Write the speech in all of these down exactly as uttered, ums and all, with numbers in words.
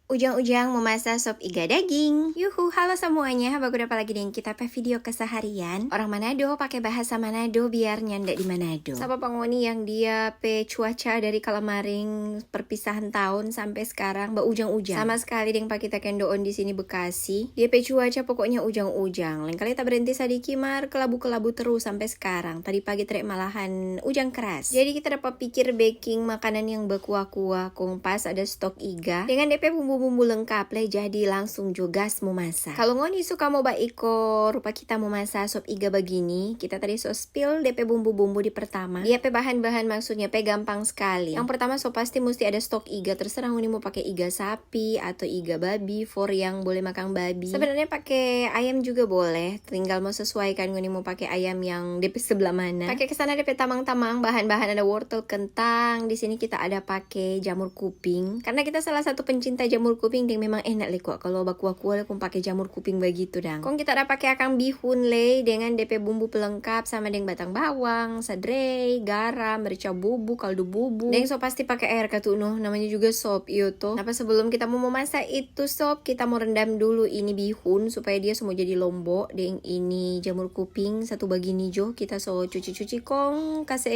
Ujang-ujang mo masa sop iga daging. Yuhu, halo semuanya, baku dapa lagi deng kita pe video keseharian. Orang Manado pake bahasa Manado biar nyanda di Manado. Sapa pa ngoni yang dia pe cuaca dari kalamaring perpisahan tahun sampe skarang baujang-ujang? Sama skali deng pa kita kendoon di sini Bekasi. Dia pe cuaca pokoknya ujang-ujang. Lengkali ta berenti sadiki mar kelabu-kelabu terus sampe skarang. Tadi pagi tre malahan ujang keras. Jadi kita dapa pikir beking makanan yang bakuah-kuah, kong pas ada stok iga. Dengan depe bumbu-bumbu lengkap lei, jadi langsung jo gas mo masa. Kalu ngoni suka mo baiko rupa kita mo masa sop iga bagini, kita tadi so spill depe bumbu-bumbu di pertama. Dia pe bahan-bahan maksudnya pe gampang skali. Yang pertama so pasti musti ada stok iga, terserah ngoni mo pake iga sapi atau iga babi, for yang boleh makang babi. Sebenarnya pake ayam juga boleh, tinggal mo sesuaikan ngoni mo pake ayam yang depe sebelah mana. Pake kesana depe tamang-tamang, bahan-bahan ada wortel, kentang. Di sini kita ada pake jamur kuping. Karena kita salah satu pencinta jamur kuping, deng memang enak lei kwa kalu bakuah-kuah lei kong pake jamur kuping bagitu dang. Kong kita ada pake akang bihun lei dengan depe bumbu pelengkap sama deng batang bawang, sadrei, garam, merica bubuk, kaldu bubuk. Deng so pasti pake aer katu noh, namanya juga sop, iyo to. Napa sebelum kita mo memasak itu sop, kita mo rendam dulu ini bihun supaya dia so mo jadi lombo. Deng ini jamur kuping satu bagini jo, kita so cuci-cuci kong kase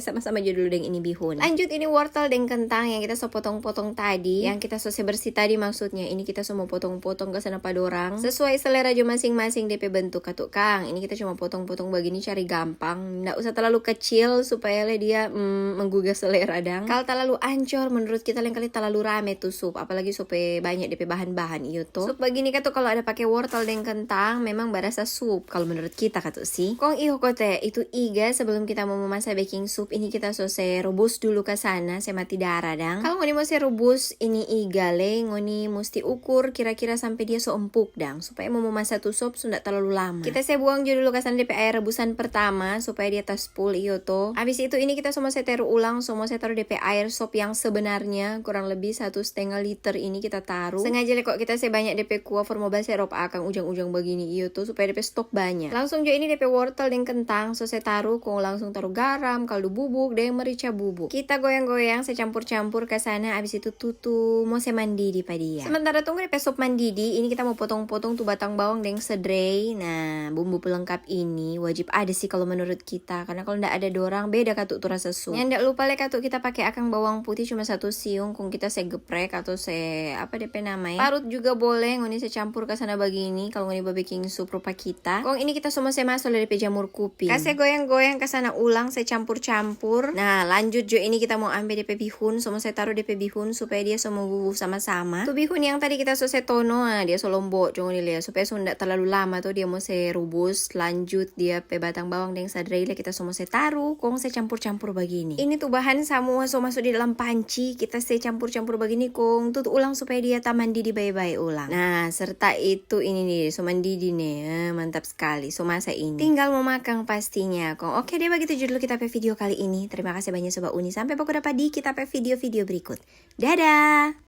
sama-sama jo dulu deng ini bihun. Lanjut ini wortel deng kentang yang kita so potong-potong tadi, yang kita so se bersih tadi maksudnya. Ini kita so mo potong-potong kasana pa dorang sesuai selera jo masing-masing depe bentuk katu kang. Ini kita cuma potong-potong bagini cari gampang, nda usah terlalu kecil supaya le dia, mm, menggugah selera dang. Kal talalu ancor, menurut kita lengkali talalu rame tu sup, apalagi sup pe banyak depe bahan-bahan, iyo to. Sup bagini katu kalu ada pake wortel deng kentang, memang barasa sup kalu menurut kita katu sih. Kong iyo kote, itu iga sebelum kita mo memasak beking sup ini kita so se rubus dulu kasana, se mati dara dang. Kalu ngoni mo se rubus ini iga le, ngoni musti ukur kira-kira sampe dia so empuk dang, supaya mo memasak tu sup so nda talalu lama. Kita se buang jo dulu kasana depe aer rebusan pertama supaya dia ta spul, iyo to. Abis itu ini kita so mo se teru ulang, so mo se taru depe aer sop yang sebenarnya, kurang lebih satu setengah liter ini kita taru. Sengaja le kok kita se banyak depe kuah for mo baserop akang ujang-ujang bagini, iyo to, supaya depe stok banyak. Langsung jo ini depe wortel deng kentang so se taru, kong langsung taru garam, kaldu bubuk, deng merica bubuk. Kita goyang-goyang se campur-campur kasana, abis itu tutu mo se mandidi pa dia. Sementara tunggu depe sop mandidi, ini kita mo potong-potong tu batang bawang deng sedrei. Nah, bumbu pelengkap ini wajib ada sih kalu menurut kita, karena kalu nda ada dorang, beda katu tu rasa sup. Nyanda lupa le katu kita pake akang bawang putih cuma satu siung, kong kita se geprek atau se, apa depe nama e, parut juga boleh, ngoni se campur kasana bagini kalu ngoni babeking sup rupa kita. Kong ini kita so mo se maso le depe jamur kuping. Kase goyang-goyang kasana ulang, se campur-campur. Nah, lanjut jo ini kita mo ambe depe bihun, so mo se taru depe bihun supaya dia so mo bubu sama-sama. Tu bihun yang tadi kita so se tono, ah, dia so lombo, co ngoni lia, supaya so nda talalu lama to dia mo se rubus. Lanjut dia pe batang bawang deng sadrei le kita so mo se taru, kong se campur-campur bagini. Ini tu bahan samua so maso di dalam panci, kita se campur-campur bagini, kong tutu ulang supaya dia ta mandidi bae-bae ulang. Nah, serta itu ini nih, so mandidi nih, eh, mantap skali, so masa ini. Tinggal mo makang pastinya, kong. Oke deh, bagitu jo dulu kita pe video kali ini. Terima kasih banyak Sobat Uni. Sampe baku dapa di kita pe video-video berikut. Dadah!